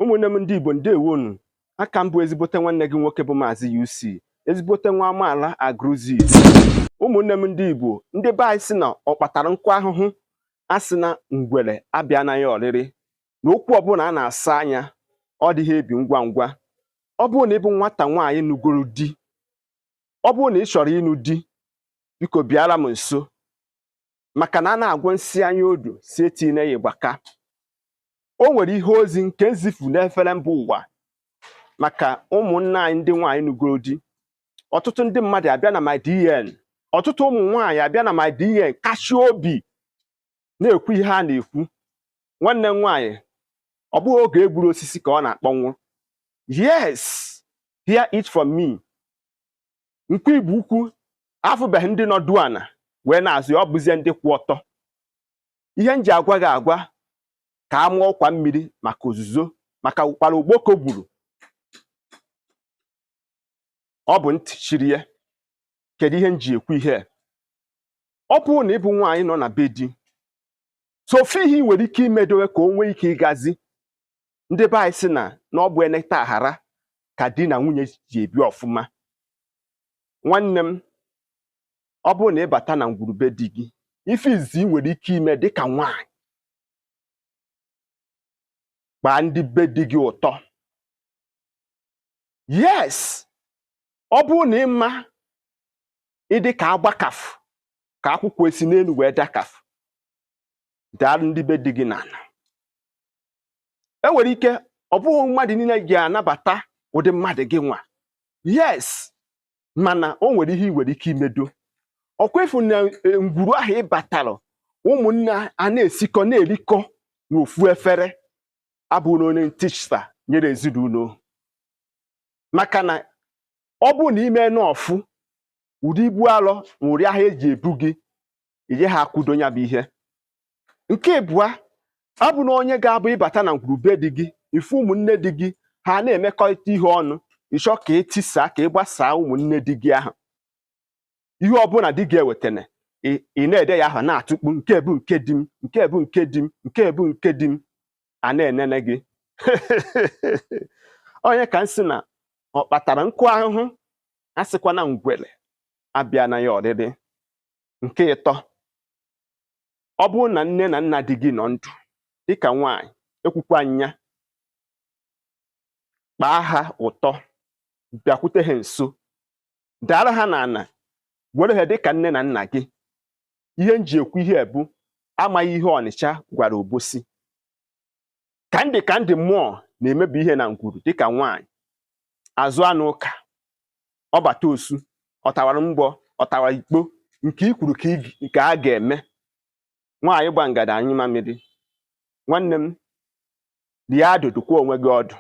Ụmụnne m ndị Igbo, ndewonu. Aka m bụ ezigbote nwanne gị nwoke bụ Maazị UC, ezigbote nwa amaala Agụlụzigbo. Ụmụnne m ndị Igbo, ndị be anyị sị na ọ kpatara nkụ ahụhụ a sị na ngwere abịa anaghị ọrịrị na okwu ọbụla a na-asa anya ọ dịghị ebi ngwa ngwa. Ọ bụrụ na ị bụ nwata nwaanyị nụgoro di, ọ bụrụ na ị chọrọ ịnụ di, biko bịara m nso, maka na a na-agwọ nsị anya odo si etinye ya ịgbaka. O nwere ihe ozi nke nzifu n'efere mba ụwa maka ụmụnne anyị ndị nwaanyị nụgoro di. Ọtụtụ ndị mmadụ abịa na my DM, ọtụtụ ụmụ nwaanyị abịa na my DM kachi obi na-ekwu ihe a na-ekwu. Nwanne m nwaanyị, ọ bụghị oge egburu osisi ka ọ na-akpọnwụ. Yes, hear it from me. Nke Igbo ukwu afụbeghị ndị nọdụ ana wee na-azụ ya, ọ bụzie ndị kwụ ọtọ. Ihe m ji agwa gị agwa ka a mụọ ọkwa mmiri maka ozuzo, maka ụkpara ogboko gburu, ọ bụ ntị chiri ya. Kedu ihe m ji ekwu ihe? Ọ bụrụ na ị bụ nwaanyị nọ na be di, so ofu ihe ị nwere ike imedowe ka o nwee ike ịgazi. Ndị be anyị sị na na ọ bụ eneta aghara ka di na nwunye ji ebi ọfụma. Nwanne m, ọ bụrụ na ị bata na ngwurube di gị, ife izi ị nwere ike ime dịka nwaanyị, kpaa ndị be di gị ụtọ. Yes, ọ bụrụ na ị ma ịdị ka agbakafụ ka akwụkwọ esi n'elu wee dakafụ, daalụ ndị be di gị n'ala. E nwere ike ọ bụghị mmadụ niile ga-anabata ụdị mmadụ gị nwa. Yes, mana o nwere ihe ị nwere ike imedo. Ọkwa efu na ngwuru ahụ ị batara, ụmụnne a na-esikọ na-erikọ n'ofu efere, abụrụ onye ntịchita nyere ezinụlọ. Maka na ọ bụrụ na ime n'ọfụ ụdị ibu alọ na ụdị ahụ eji ebu gị, ije ha akwudo ya bụ ihe. Nke ịbụa, ọ bụ na onye ga-abụ ịbata na ngwurube di gị, ifu ụmụnne di gị ha na-emekọrịta ihe ọnụ, ịchọ ka etisaa ka ị gbasaa ụmụnne di gị ahụ. Ihe ọbụla di gị ewetana, ị na-ede ya aha na-atụkpu, nke bụ nke di m, nke bụ nke di m, nke bụ nke di m, a na-enene gị. Onye ka m sị na ọ kpatara nkụ ahụhụ a sịkwa na ngwere abịa na ya ọrịrị. Nke ịtọ, ọ bụrụ na nne na nna di gị nọ ndụ dịka nwaanyị, ekwukwa nya kpaa ha ụtọ, bịakwute ha nso, dara ha n'ala, were ha dịka nne na nna gị. Ihe m ji ekwu ihe bụ amaghị ihe Ọnịcha gwara Obosi. Ka ndị mmụọ na-emebi ihe na ngwuru dịka nwaanyị azụ anụ ụka, ọbata osu, ọ tawara mgbọ, ọ tawara ikpo, nke i kwuru ka a ga-eme. Nwaanyị gba ngada anyị mamịrị. Nwanne m, rie adụdụ kwa onwe gị ọdụ.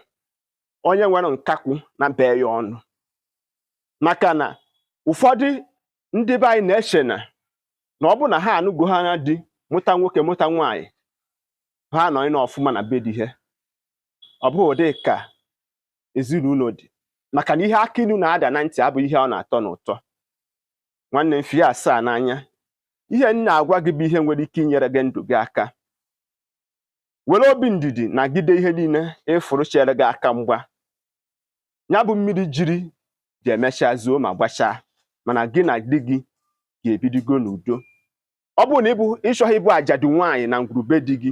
Onye nwere nkakwụ na bee ya ọnụ, maka na ụfọdụ ndị be anyị na-eche na na ọ bụ na ha anụgo ha na di, mụta nwoke mụta nwaanyị, ha anọghị n'ọfụma na be di ha. Ọ bụghị ụdị ka ezinụlọ dị, maka na ihe aka ilu na-ada na ntị abụghị ihe ọ na-atọ n'ụtọ. Nwanne m, fie asaa n'anya. Ihe m na-agwa gị bụ ihe nwere ike inyere gị ndụ gị aka. Were obi ndidi nagide ihe niile ịfụrụ chere gị aka mgba. Ya bụ mmiri jiri ga-emecha zuo ma gbachaa, mana gị na di gị ga-ebidogo n'udo. Ọ bụrụ na ịbụ ịchọghị ịbụ ajadu nwaanyị na ngwurube di gị,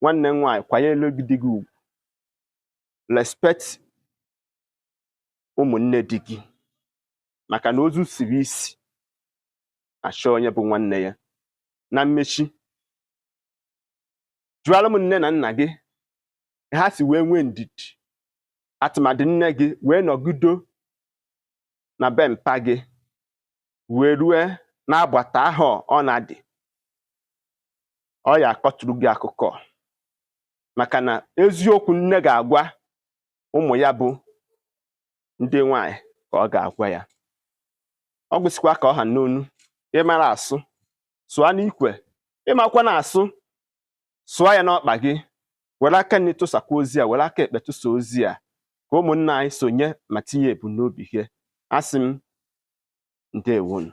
nwanne m nwaanyị, kwanyere di gị ugwu, respect ụmụnne di gị, maka na ozu siri isi achọ onye bụ nwanne ya. Na mmechi, jụọrọ m nne na nna gị ha si wee nwee ndidi, atụmadị nne gị wee nọgido na be mpa gị wee rue n'agbata ahụ ọ na-adị. Ọ ya akọtụrụ gị akụkọ, maka na eziokwu nne ga-agwa ụmụ ya bụ ndị nwanyị ka ọ ga-agwa ya. Ọ gwụsịkwa ka ọ ha n'onu. Ịmara asụ, sụọ n'ikwe, ịmakwa na asụ, sụọ ya n'ọkpa gị. Were aka nri tụsakwa ozi a, were aka ekpe tụsa ozi a, ka ụmụnna anyị sonye ma tinye ebumnobi ha. Asị m, ndewonu.